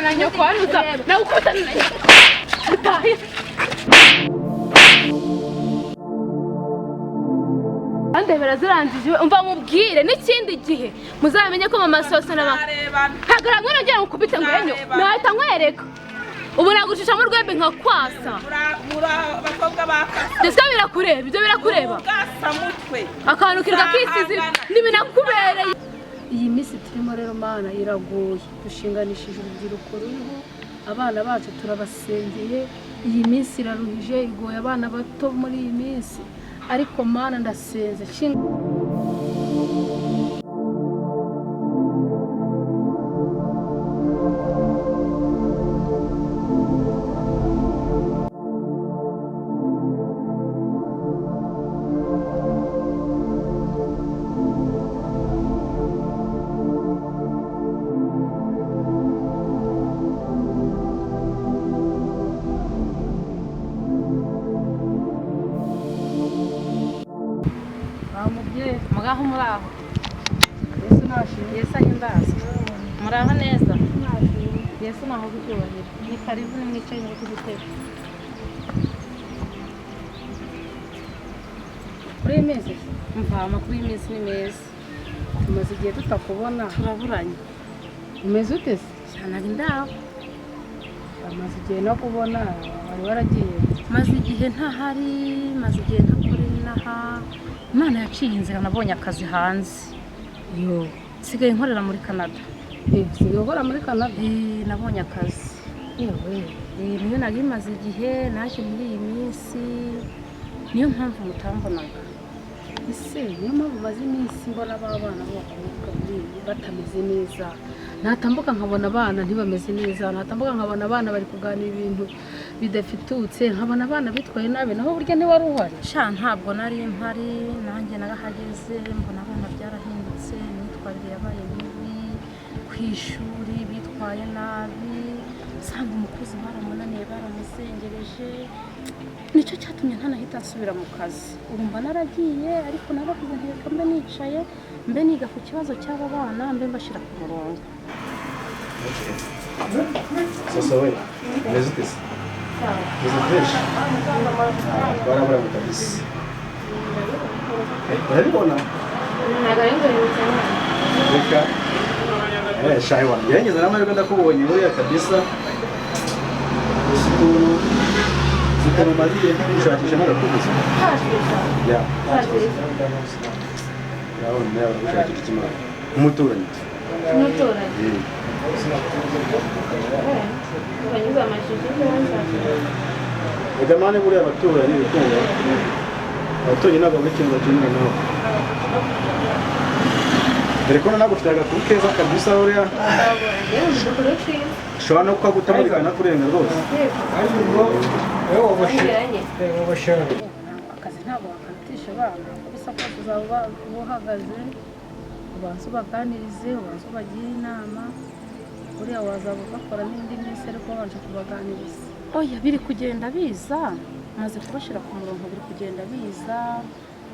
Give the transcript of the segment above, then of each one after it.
Na nyoko wanuza nagukubita na nyoko utahe. Andebera zirangije, umva mubwire n'ikindi gihe muzamenye ko mama soso na mama hagarara mwana ngira ngukubite ngo enyo nahita nkwereka ubu nagushishamo urwembe nkakwasa. Abakobwa bakasa. Ndetse birakureba, ibyo birakureba. Mutwe akantu kirwa kisize ntibinakubereye. Iyi minsi turimo rero Mana iragoye, dushinganishije urubyiruko ruriho, abana bacu turabasengeye. Iyi minsi iraruhije, igoye abana bato muri iyi minsi, ariko Mana ndasenze. Mugaho muraho. Yesu ahimbaze. Muraho neza. Yesu naho gucyubahiro. Ni karibu nimwicaye muri kudutebe. Kuri iyi minsi Mva amakuru y'iminsi ni meza. Tumaze igihe tutakubona. Turaburanye. Umeze ute se? Cyane ari ndaho. Amaze igihe no kubona wari waragiye. Maze igihe ntahari, maze igihe ntakora inaha. Imana yaciye inzira, nabonye akazi hanze. Yo, nsigaye nkorera muri Canada. Nsigaye ukora muri Canada? Nabonye akazi. Yewe. Niyo nari maze igihe naje muri iyi minsi, niyo mpamvu mutambonaga. Ese niyo mpamvu maze iminsi mbona abana b'abakobwa batameze neza. Natambuka nkabona abana ntibameze neza, natambuka nkabona abana bari kuganira ibintu bidafitutse, nkabona abana bitwaye nabi, naho burya ntiwari uhari. Sha ntabwo nari mpari, nanjye narahageze mbona abana byarahindutse, imyitwarire yabaye mibi, ku ishuri bitwaye nabi, nsanga umukozi baramunaniye baramuzengereje. Nicyo cyatumye ntanahita nsubira mu kazi. Urumva naragiye ariko naravuze nti reka mbe nicaye, mbe niga ku kibazo cy'aba bana, mbe mbashyira ku murongo. Sasa we, umeze ute se? Umeze fresh? Twaraburanye kabisa. Urabibona? Ntabwo ari ngombwa. Reka. Shayi wanjye. Gerageza n'amahirwe ndakubonye buriya kabisa. Ukuntu umaze igihe gushakisha narakubuze. Ya. Urabona nawe gushakira ikimara. Umuturanyi. Umuturanyi. Banyuze amashusho y'uwanshakira. Ega mane buriya abaturanyi bikunga. Abaturanyi ntabwo buri kintu bakenera nawe. Dore ko nagufite agakuru keza kabisa buriya. Ushobora no kukagutamurika kurenga rwose. Akazi ntabwo wakarutisha abana, uko bisa kose uzaba uhagaze, ubanze ubaganirize, ubanze ubagire inama, buriya wazaba ugakora n'indi minsi ariko wabanje kubaganiriza. Oya biri kugenda biza, maze kubashyira ku murongo biri kugenda biza,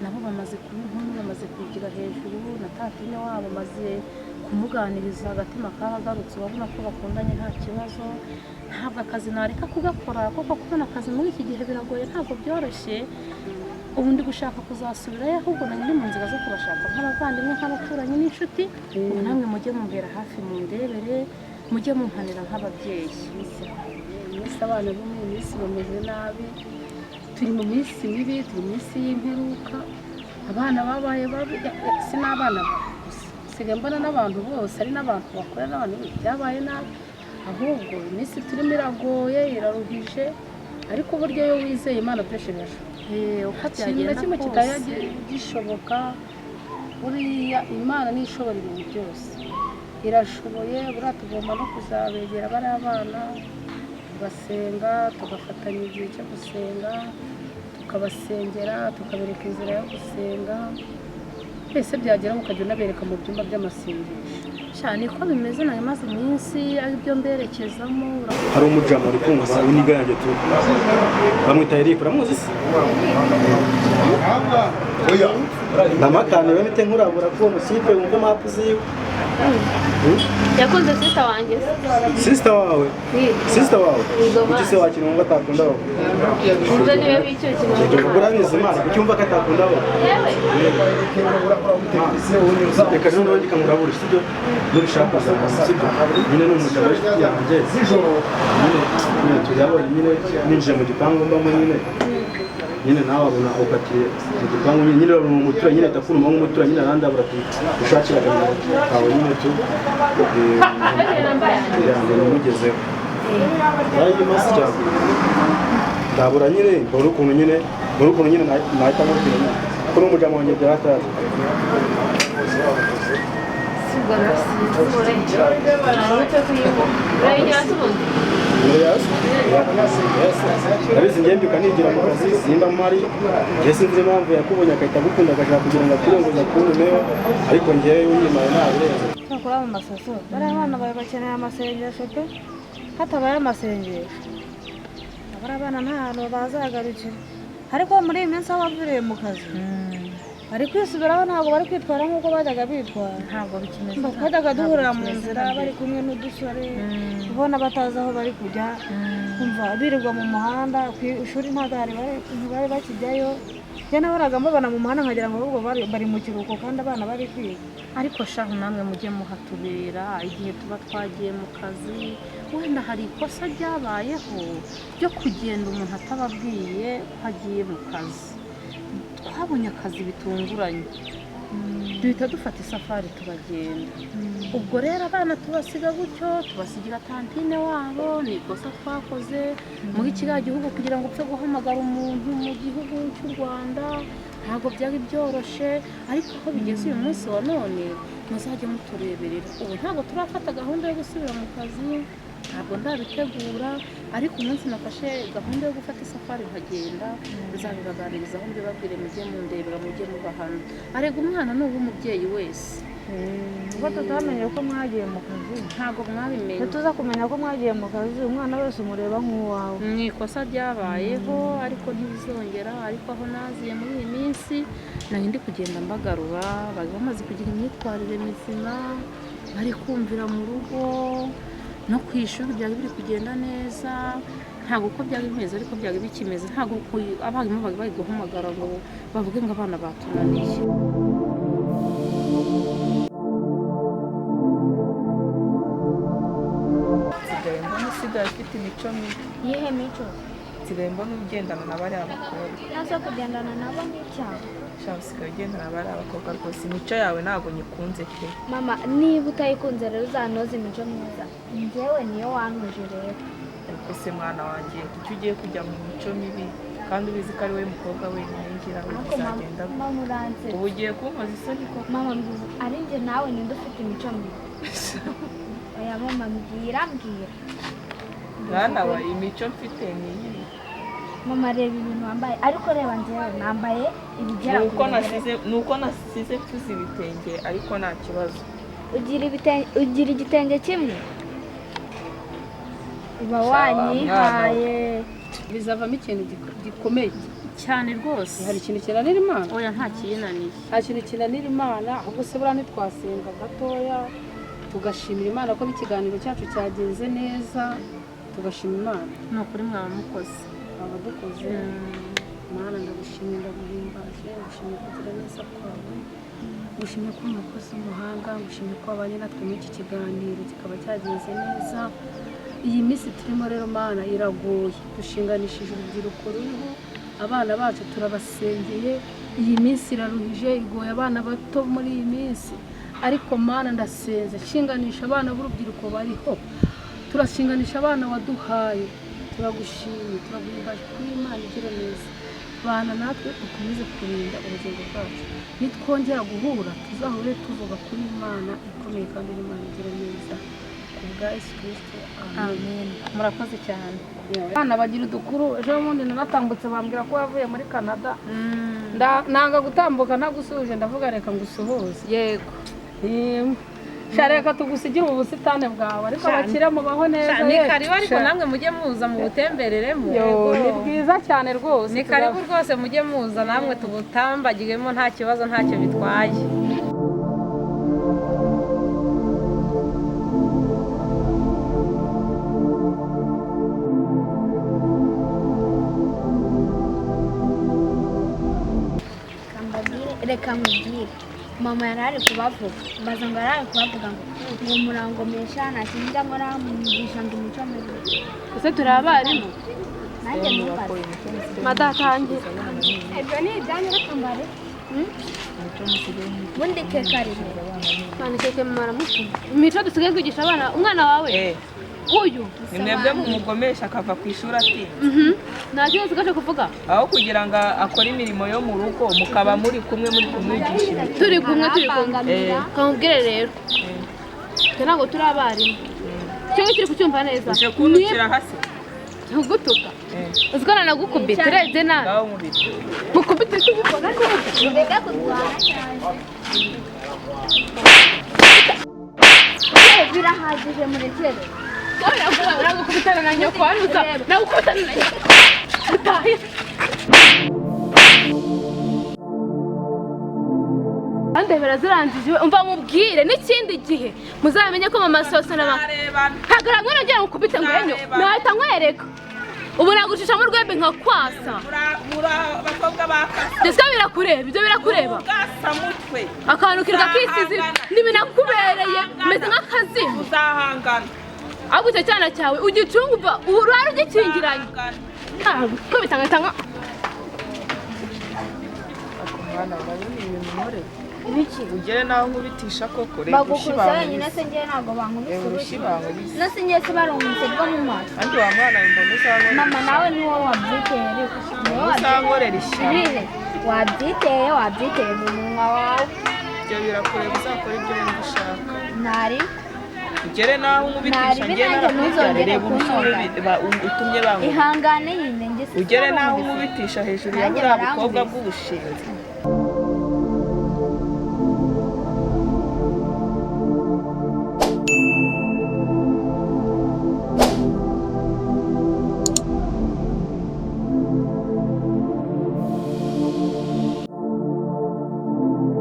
nabo bamaze kuba inkumi, bamaze kwigira hejuru, na tantine wabo bamaze kumuganiriza, agatima karagarutse, urabona ko bakundanye nta kibazo. Ntabwo akazi nareka kugakora kuko kubona akazi muri iki gihe biragoye, ntabwo byoroshye. Ubu ndi gushaka kuzasubirayo, ahubwo nanjye ndi mu nzira zo kubashaka nk'abavandimwe, nk'abaturanyi n'inshuti. Ubu namwe mujye mumbera hafi, mundebere, mujye mumpanira nk'ababyeyi. Iminsi abana bo muri iyi minsi bameze nabi, turi mu minsi mibi, turi mu minsi y'imperuka, abana babaye babi, si n'abana gusa, nsigaye mbona n'abantu bose, ari n'abantu bakora n'abantu byabaye nabi. Ahubwo iminsi turimo iragoye, iraruhije, ariko buryo iyo wizeye Imana byose birashoboka. Uko ikintu na byagenda kimwe kose kitajya gishoboka, buriya Imana niyo ishobora ibintu byose, irashoboye. Buriya tugomba no kuzabegera bariya bana, tugasenga, tugafatanya igihe cyo gusenga, tukabasengera, tukabereka inzira yo gusenga, mbese byagera ukajya unabereka mu byumba by'amasengesho. Cyane ko bimeze, nari maze iminsi aribyo mberekezamo. Hari umujama uri kumva w'iniga yanjye tu. Bamwita Eric, uramuzi se? Ndamakano rero mite nkurabura ko uwo musipe wumva mapu ziwe. Yakunze sister wanjye. Sister wawe? Sister wawe? Kuki se wakina wumva atakunda wowe? Ubwo niwe w'icyuki. Ibyo uvuga urabizi Imana, kuki wumva ko atakunda wowe? Yewe. Reka noneho ndikamurabura, sibyo? Nubishaka uzaza, sibyo? Nyine ni umugabo w'inshuti yanjye. Nyine tuyabonye nyine ninjiye mu gipangu mbamo nyine. Nyine nawe abona ukatiye mu gipangu nyine, nyine urabona umuturanyi nyine atakuruma nk'umuturanyi nyine arandabura ati ushakira agahinda kawe nyine tu. Kugira ngo nimugezeho. Yarayimase cyane. Ndabura nyine mbona ukuntu nyine nahita mubwira nyine. Kuko n'umujama wanjye byarataje. Ndabizi njye mbyuka nigira mu kazi simba mpari, njye sinzi impamvu yakubonye agahita agukunda agashaka kugira ngo akurenguze akuntumeho, ariko njyewe unyimaye ntabirenze. Cyakora mu masaso bariya abana bawe bakeneye amasengesho pe, hatabaye amasengesho bariya abana nta hantu bazagarukira. Ariko muri iyi minsi aho baviriye mu kazi bari kwisubiraho, ntabwo bari kwitwara nk'uko bajyaga bitwara. Ntabwo bikimeze. Twajyaga duhurira mu nzira bari kumwe n'udusore, ubona batazi aho bari kujya, kumva birirwa mu muhanda, ku ishuri ntabwo ntibari bakijyayo. Njye nahoraga mbabona mu muhanda nkagira ngo ahubwo bari mu kiruhuko kandi abana bari kwiga. Ariko shahu namwe mujye muhatubera igihe tuba twagiye mu kazi, wenda hari ikosa ryabayeho ryo kugenda umuntu atababwiye ko agiye mu kazi. Twabonye akazi bitunguranye duhita dufata isafari turagenda. Ubwo rero abana tubasiga gutyo, tubasigira tantine wabo, ni ikosa twakoze muri kiriya gihugu kugira ngo upfe guhamagara umuntu mu gihugu cy'u Rwanda ntabwo byari byoroshe. Ariko aho bigeze uyu munsi wa none muzajye mutureberera. Ubu ntabwo turafata gahunda yo gusubira mu kazi, ntabwo ndabitegura, ariko umunsi nafashe gahunda yo gufata isafari nkagenda nzabibaganirizaho mbibabwire, mujye mundebera, mujye mubahana. Arega umwana ni uw'umubyeyi wese. Ubwo tutamenye ko mwagiye mu kazi, ntabwo mwabimenye. Ntituza kumenya ko mwagiye mu kazi, umwana wese umureba nk'uwawe. Ni ikosa ryabayeho ariko ntibizongera. Ariko aho naziye muri iyi minsi nari ndi kugenda mbagarura, bari bamaze kugira imyitwarire mizima, bari kumvira mu rugo no ku ishuri byari biri kugenda neza. Ntabwo uko byari bimeze ariko byari bikimeze, ntabwo abarimu bari bari guhamagara ngo bavuge ngo abana batunaniye. Nsigaye mbona usigaye ufite imico mibi. Iyihe mico? Nsigaye mbona ugendana na bariya bakobwa. Nazo kugendana nabo ni icyaha. Sha usigaye ugendana na bariya bakobwa rwose, imico yawe ntabwo nyikunze pe. Mama niba utayikunze rero uzanoze imico myiza. Njyewe niyo wantuje rero. Ariko se mwana wanjye kuki ugiye kujya mu mico mibi kandi ubizi ko ari wowe mukobwa wenyine ngira uzagenda? Mama uranze. Ubu ugiye kumpoza isoni koko? Mama mbwiza ari njye nawe ninde ufite imico mibi? Oya mama mbwira mbwira. Mwana wa imico mfite ni iyi. Mama reba ibintu wambaye, ariko reba njyewe nambaye ibigera ku nuko nasize mfuze ibitenge ariko nta kibazo. Ugira igitenge kimwe? Uba wanyihaye. Bizavamo ikintu gikomeye cyane rwose. Hari ikintu kinanira Imana? Oya nta kiyinaniye. Nta kintu kinanira Imana, ahubwo se buriya ntitwasenga gatoya tugashimira Imana ko ikiganiro cyacu cyagenze neza, tugashima Imana. Ni ukuri mwaba mukoze. Mwaba dukoze. Mana ndagushimira, ndaguhimbaje, ngushimiye kugira neza kwawe, ngushimiye ko uri umukozi w'umuhanga, ngushimiye ko wabanye natwe muri iki kiganiro kikaba cyagenze neza. Iyi minsi turimo rero Mana iragoye, dushinganishije urubyiruko ruriho, abana bacu turabasengeye. Iyi minsi iraruhije, igoye abana bato muri iyi minsi, ariko Mana ndasenze nshinganisha abana b'urubyiruko bariho, turashinganisha abana waduhaye, turagushimye, turaguhimbaje kuri Imana igira neza. Bana natwe ukomeze kurinda ubugingo bwacu, nitwongera guhura tuzahure tuvuga kuri Imana ikomeye kandi Imana igira neza. Kubwa Yesu Kristo, amen. Murakoze cyane. Abana bagira udukuru. Ejo bundi naratambutse bambwira ko wavuye muri Canada. Nanga gutambuka ntagusuhuje, ndavuga reka ngusuhuze. Yego. Sha reka tugusigire ubu busitani bwawe, ariko abakire mubaho neza. Ni karibu, ariko namwe mujye muza mu butembereremo. Ni bwiza cyane rwose. Ni karibu rwose mujye muza namwe tubutambagiremo, nta kibazo, ntacyo bitwaye. Reka nkubwire, mama yari ari kubavuga, mbaza ngo yari ari kubavuga ngo murangomesha, nta kintu njya nkora, mwigisha ngo imico mibi. Ese turi abarimu? Nanjye ntumbaze. Madatangira. Ibyo ni ibyanyu, reka mbare. Ubundi keke ari he? Mwana, keke mama aramutuma. Imico dusigaye twigisha abana, umwana wawe uyu. Ni mwebwe mumugomesha akava ku ishuri atinze. Nta kintu usigaje kuvuga. Aho kugira ngo akore imirimo yo mu rugo, mukaba muri kumwe muri kumwigisha imico. Turi kumwe, turi kumwe. Arambangamira. Kamubwire rero, twe ntabwo turi abarimu. Icyo ngicyo uri kucyumva neza? Uje kuntukira hasi. Ntugutuka. Uzi ko nanagukubita urebye nabi. Ngaho nkubita. Mukubita, uri kubibona neza. Mbega kurwana cyane. Birahagije, murekere. Nagukubitana na nyoko wanuza. Nagukubitana na nyoko. Utahe. Andebera zirangije, umva mubwire, n'ikindi gihe muzamenye ko mama Soso na mama hagarara mwene ngira ngukubite ngo enyo nahita nkwereka. Ubu nagucishamo urwembe nkakwasa. Muri abakobwa bakasa. Ndetse birakureba, ibyo birakureba. Ubwasamutwe. Akantu kirirwa kisize ntibinakubereye, meze nk'akazimu. Uzahangana. Ahubwo icyo cyana cyawe ugicunga, uva urara ugikingiranye. Kubita nkahita nka Mwana, urabona ibintu nkorera? Ibiki? Ugere naho nkubitisha koko? Reba urushyi Bagukubise wenyine bankubise. se? Njyewe ntabwo bankubise. Reba urushyi Urushyi bankubise. no si njye se barunkubise rwo mu maso? Kandi wa mwana we, mbona uzankorera Mama, nawe ni wowe wabyiteye, ariko ni wowe. Uzankorera ishyano. Ibihe wabyiteye, wabyiteye mu munwa wawe. Ibyo birakureba, uzakora ibyo wumva ushaka. Ntari Ugere naho nkubitisha? Ntari Njye nanjye narakubyara. ntuzongere Reba urushyi kuntoga. utumye bankubita. Ihangane nyine, njye si Ugere naho barunkubise. nkubitisha hejuru ya Nanjye buriya bukobwa barankubise. bw'ubushinzi.